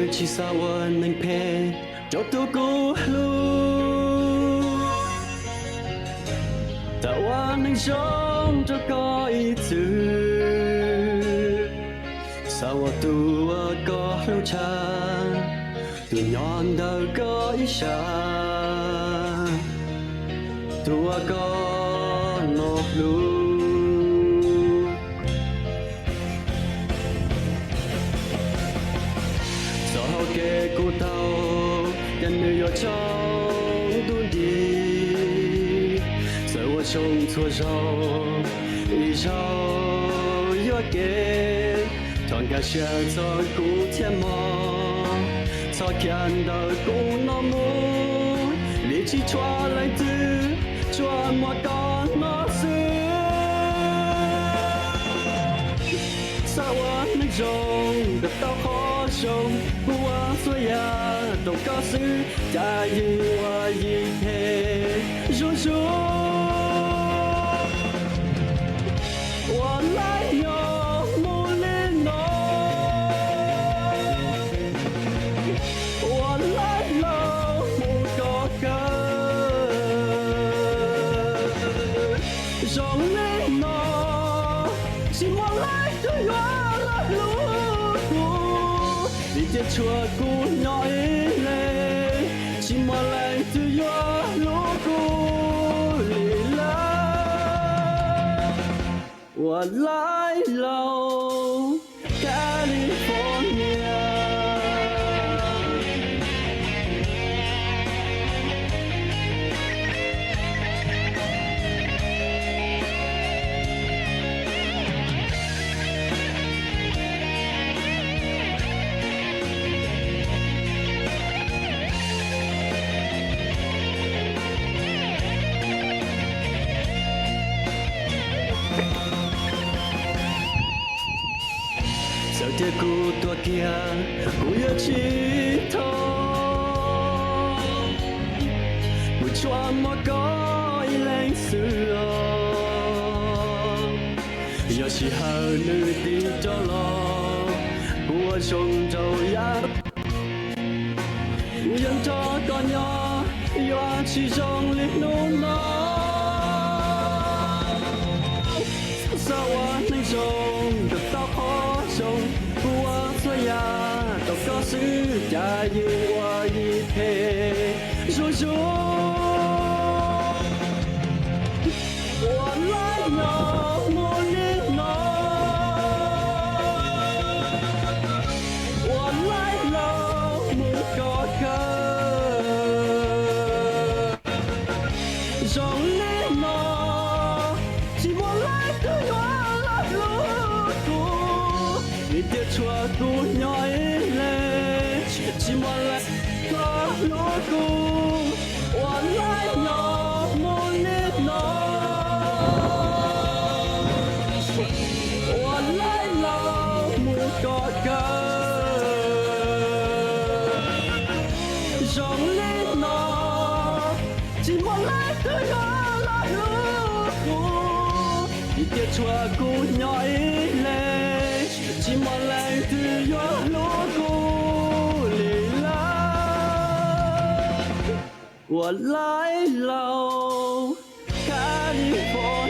Tsis xav ua neeg phem rau tus kuv hlub, tau ua neeg zoo rau koj ib txwm. Xav ua tus uas koj hlub tshaj, tus nyob ntawm koj ib sab, tus uas koj hnov hlub. Txoj hau kev kuv taug, ces nws yuav tsaus ntuj nti. Txawm ua zoo txhua zaus, ib zaug yuam kev. Thov nkag siab txog kuv thiab mog, txhob khiav ntawm kuv no mus, vim tsis tshua leej twg, tsuas muaj koj no xwb. Xav ua neeg zoo kom tau qhov zoo, kuv ua txhua yam rau koj xwb, cas yeej ua yim phem zuj zus. Ua laib nyob mus li no, ua laib laus mus kom kawg. Zoo li no, tsis muaj leej twg yuav los hlub kuv, vim tias tshuav kuv nyob ib leeg, tsis muaj leej twg yuav hlub kuv li lawm. Ua laib laus California. Txawm tias kuv tuag kiag, kuv yuav tsis thov, kuv tsuas muaj koj ib leeg xwb os. Yog sij hawm nws tig rov los, kuv ua zoo rau yav, kuv yuav nrog koj nyob, yuav tsis zoo li hnub no. Xav ua neeg zoo kom tau qhov zoo, kuv ua txhua yam rau koj xwb, cas yeej ua yim phem zuj zus. Ua laib nyob mus li no, ua laib laus mus kom kawg. Zoo li no, tsis muaj leej twg yuav los hlub kuv, vim tias tshuav kuv nyob ib leeg, tsis muaj leej twg yuav hlub kuv. Ua laib nyob mus li no, ua laib laus mus kom kawg. Zoo li no, tsis muaj leej twg yuav los hlub kuv, vim tias tshuav kuv nyob ib leeg, tsis muaj leej twg yuav hlub kuv li lawm. Ua laib laus California.